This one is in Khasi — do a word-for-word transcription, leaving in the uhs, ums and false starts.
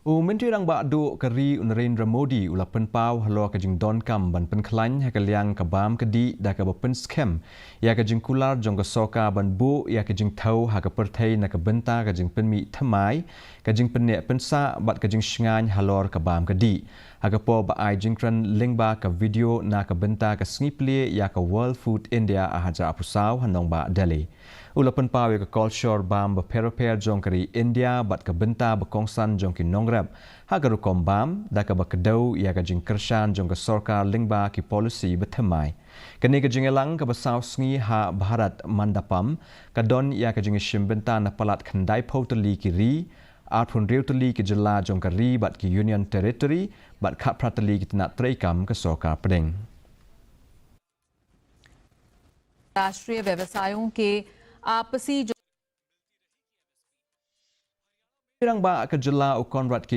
U Myntri Rangbah Duh ka ri u Narendra Modi u la pynpaw halor ka jingdonkam ban pynkhlain ha ka liang ka bam ka dih da kaba pynskhem ïa ka jingkular jong ka sorkar ban buh ïa ka jingthew ha ka pyrthei na ka bynta ka jingpynmih thymmai, ka jingpynneh pynsah bad ka jingshngaiñ halor ka bam ka dih. Ha ka por ba ai jingkren lyngba ka video na ka bynta ka sngi plie ïa ka World Food India arhajar arphew saw ha nongbah Delhi, u la pynpaw ïa ka kolshor bam bapher bapher jong ka ri India bad ka bynta ba kongsan jong ki nongrep ha ka rukom bam da kaba kdew ïa ka jingkyrshan jong ka sorkar lyngba ki polisi bathymmai. Kane ka jingïalang kaba saw sngi ha Bharat Mandapam ka don ïa ka jingïashim bynta na palat khyndaiphew tylli ki ri, arphew hynriew tylli ki jylla jong ka ri bad ki Union Territory bad khatphra tylli ki tnat treikam ka sorkar pdeng. राष्ट्रीय व्यवसायों के आपसी Rangbah ka jylla u Conrad K